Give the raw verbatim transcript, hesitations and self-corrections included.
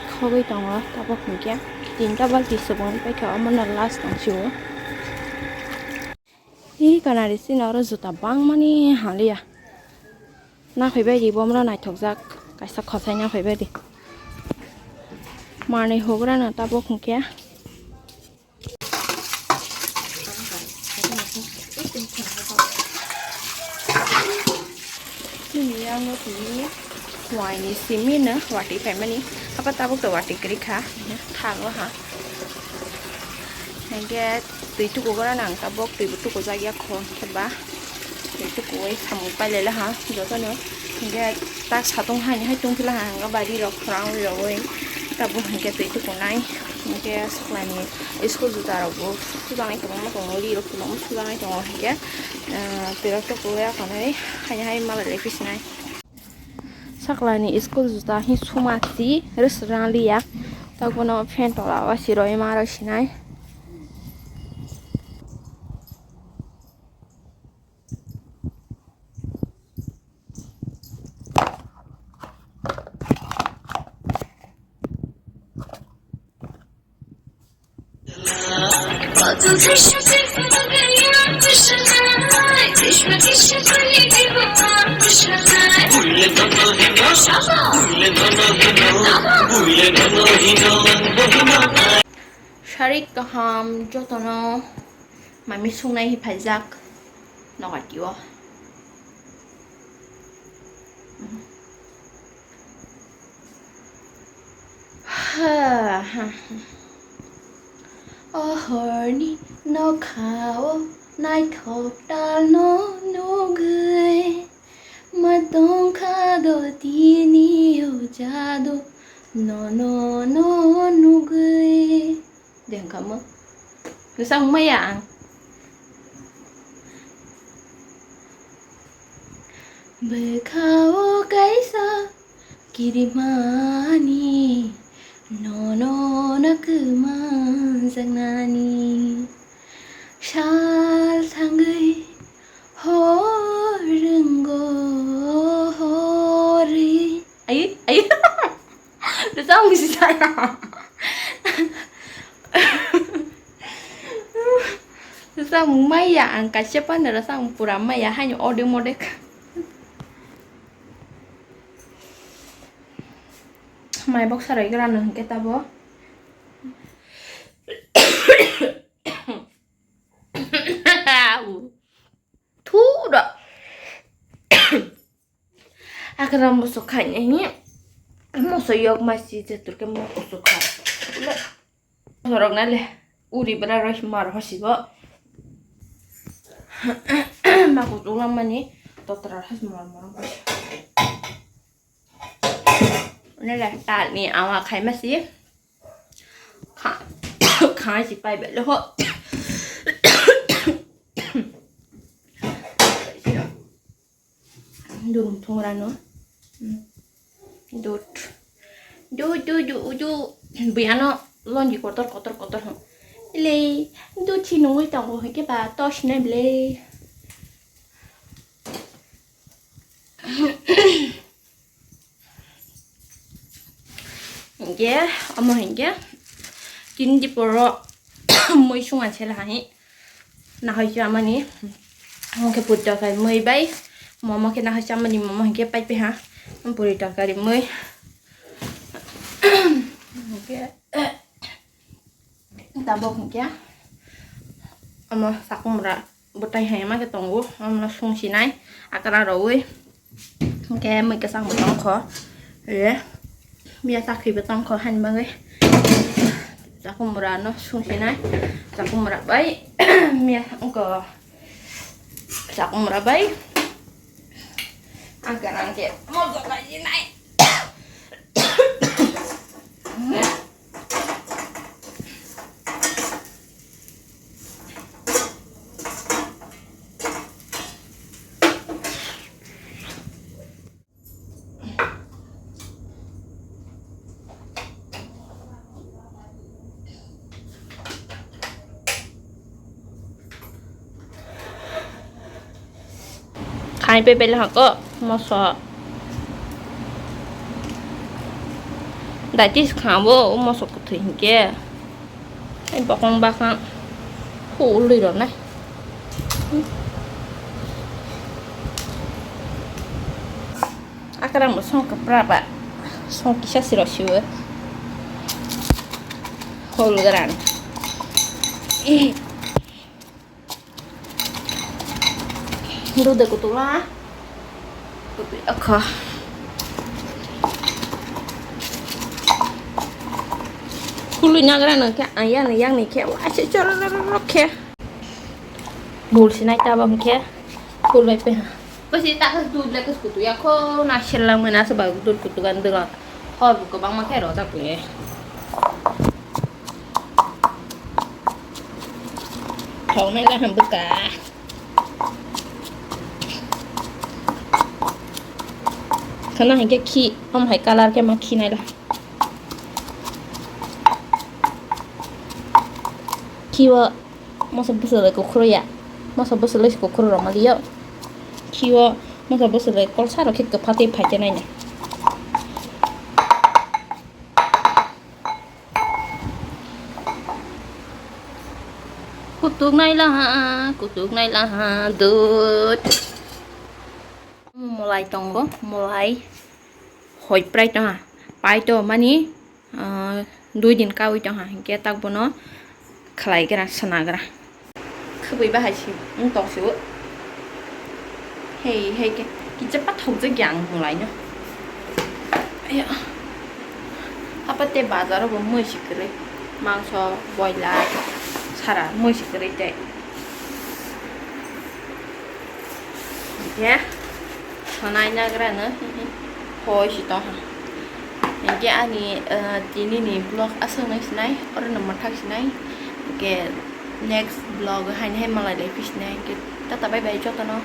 Khogwi tongo tabuk hinkhe tinta balti subungwi paikha, omono last tong sio. Hi kanari sini oro juta bangmani haliya. Naphaibai di bomno naithokjak, kaisa khosai naphaibai di. Manwi hugrano tabuk hinkhe. Nini yang no tini waini simi no wati paimani. Apa tabuk to wati kwrwi kha. Thango ha. Hingke twi tukugo na nang tabuk twi bo tukujak ya kho khe ba. Twi tukuwi samung pailai laha jotono. Hingke tak satung haini hai tungphila ha hingke bari rok khorang rogwi tabuk hingke twi tukunai. Hingke suklaini school juta rok bo sujaknai kwbangma tongo ri rok kwbangma sujaknai tongo hingke twi rok tukuwi akonwi haini hai malai lai phi sinai. Saklani school juta hi suma si rwswk rang liya. Tok bono pant tola o siroi ma rw sinai. Sarik kaham jotono mami sungnai hi phaijak nokatio. O horni nokhao naithok talno nugwi, ma tongkha do tini o jado nono no nugwi. Dengkha mo. Nusang maya ang. Bwkhao kaisa kirimani nono na kwmajaknani sal thangwi hor rwngo hori. Ayu, ayu. Rwchapmung si sana. Rwchapmung maya ang kaisa panda rwchapmung pura maya haino odek modek. Mai boksa roi grano hwnkhe tabo. Thura. Akra moso khainai ni moso yok masi je turke mo kusu kha. Sorok na le uri bra roi mar hosi bo. Ma kusu lang mani totra has mar mar. Nele tal ni awa khai masi. Kha kha si pai bele ho. Durum thungrano. Dut. Du, du, du, du. Buyano lonji kotor, kotor, kotor hwn. Ilei, dut si nungwi tongo hwnkhe ba tos hinai bwlai. Hingke, omo hingke, tini diporo mui sunga sela hai, nahoi chamani, omo khe puri torkari mui bai, momo khe nahoi chamani, momo hingke pai peha, puri torkari mui, hingke, Tabok hwnkhe omo sakumra bwtai hai ma khe tongo, omo sung sinai akra rwi hwnkhe mui kwchang bo tongkho, re miya chakri bo tongkho hani bagwi sakumra no sung sinai sakumra bai miya wngkha sakumra bai akra hwnkhe moso khai sinai. Khai pe bele hako moso. Taitis kha bo, o mosok kwthwi hinkhe. Ai bokong bakang. Hu ului rok nai. Akrang bo song kwpra ba. Song kisa siro siwo. Hol gran. Duda kutula. Kutui akha. Kului nagra nang khe, ayang ni yang ni khe, wa se choro ro ro ro khe. Bul sinai ta bam khe. Kului pe ha. Kasi ta kas dud le kas kutu ya kho na selang mena sa ba dud kutu gan dula. Hor bu ko bang ma khe ro ta kule. Thok nai la ham buka. Khana hai khe khi, om hai color khe ma khi nai la. Khi o moso bwswlwi kukhru ya. Moso bwswlwi kukhru rok ma liyo. Khi o moso bwswlwi kolsa rok khe kwpha twi phai khe nai na. Kutuk nai laha, kutuk nai laha, dud. Molai tongo, molai. Hoi prai tongha. Pai to mani, ah, dui din kawi tongha. Hinkhe tak bono khlai gra, sana gra. Khwbwi bahai se wng tong se o. Hei, hei, khe, kisa pathok jak ya ang bolai no. Aya. Apa te bazar o bo mui se kwrwi. Mangso, boila, sara mui se kwrwi tei. Hingkhe, sonai nagra no. Hoi se tongha. Hingkhe ani, eh, tini ni vlog aswk nai sinai, oro no mwthak sinai. Hingkhe next vlog haino hai malai lai phi sinai. Hingkhe tata bye bye jotono.